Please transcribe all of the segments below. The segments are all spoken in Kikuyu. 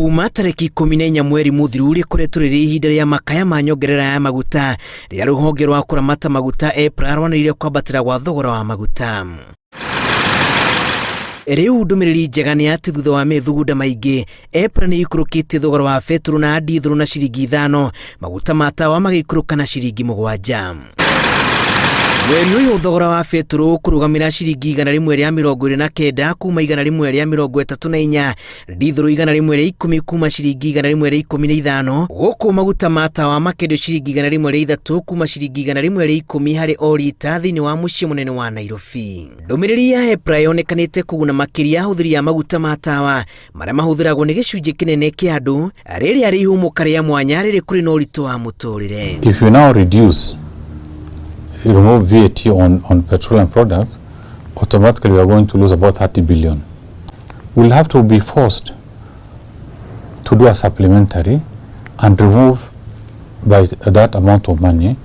Kuma tarĩki 14 mweri mũthiru rĩkoretwo rĩrĩ ihinda rĩa makaya ma nyongerera ya maguta rĩrĩa rũhonge rwa kũramata maguta EPRA rwanĩrĩire kwambatĩra gwa thogora wa maguta. Rĩu ndũmĩrĩri njega nĩ atĩ thutha wa methugunda maingĩ EPRA nĩ ĩikũrũkĩtie thogora wa betũrũ na ndithũrũ na ciringi 5, maguta ma tawa magĩikũrũka na ciringi 7. Mweri ũyũ thogora wa betũrũ ũkũrũgamĩra ciringi 129 kuma 134, ndithũrũ 110 kuma ciringi 115, gũkũ maguta ma tawa makĩendio ciringi 103 kuma ciringi 110 harĩ o rita thĩinĩ wa mũciĩ mũnene wa Nairobi. Ndũmĩrĩri ya EPRA yonekanĩte kũguna makĩria ahũthĩri a maguta ma tawa marĩa mahũthĩragwo nĩ gĩcunjĩ kĩnene kĩa andũ rĩrĩa rĩ ihũmũka rĩa mwanya rĩrĩ kũrĩ na ũritũ wa mũtũrĩre. If you now remove VAT on petroleum products, automatically we are going to lose about 30 billion. We'll have to be forced to do a supplementary and remove by that amount of money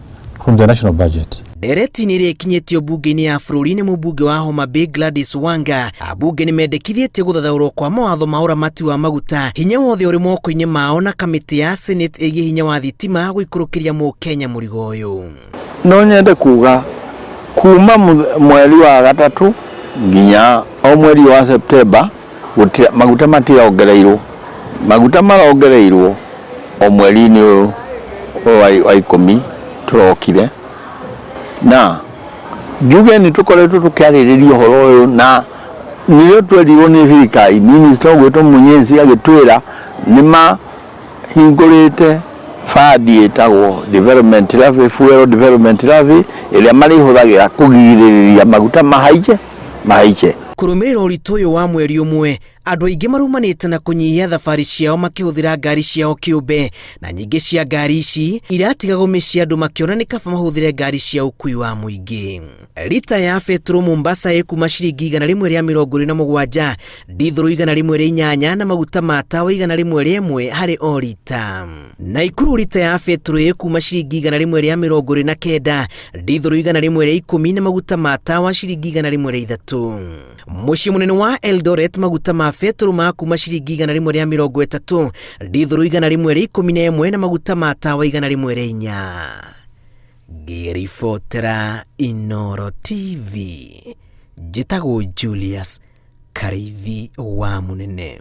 from the national budget. Ndereti-inĩ ĩrĩa ĩkinyĩtio mbunge-inĩ ya bũrũri nĩ mũmbunge wa Homa Bay Gladys Wanga, ambunge nĩ mendekithĩtie gũthathaũrwo kwa mawatho ma ũramati wa maguta hinya wothe ũrĩ moko-inĩ mao na kamĩtĩ ya Senate ĩgiĩ hinya wa thitima gũikũrũkĩria mũkenya mũrigo ũyũ. No nyende kuga kuma mweri wa gatatũ nginya o mweri wa Septemba maguta matirongereirwo, maguta marongereirwo o mweri-inĩ ũyũ wa 10 tũrokire, na njuge nĩ tũkoretwo tũkĩarĩrĩria ũhoro ũyũ na nĩrĩo twerirwo nĩ thirikari, minister ũgwĩtwo Munyezi agĩtwĩra nĩ mahingũrĩte fund ĩtagwo development levy, fuel development levy, ĩrĩa marĩhũthagĩra kũgirĩrĩria maguta mahaice. Kũrũmĩrĩra ũritũ ũyũ wa mweri ũmwe, andũ aingĩ marumanĩte na kũnyihia thabarĩ ciao makĩhũthĩra ngari ciao kĩũmbe, na nyingĩ cia ngari ici iratigagwo mĩciĩ andũ makĩona nĩ kaba mahũthĩre ngari cia ũkui wa mũingĩ. Rita ya betũrũ Mombasa ĩkuma ciringi 127, ndithũrũ 108 na maguta ma tawa 101 harĩ o rita. Naikuru rita ya betũrũ ĩkuma ciringi 129, ndithũrũ 110 na maguta ma tawa ciringi 103. Mũciĩ mũnene wa Eldoret maguta ma betũrũ ma kuma ciringi 130, ndithũrũ 111 na maguta ma tawa 104. Ngĩribotera Inooro TV, njĩtagwo Julius Kariithi wa Mũnene.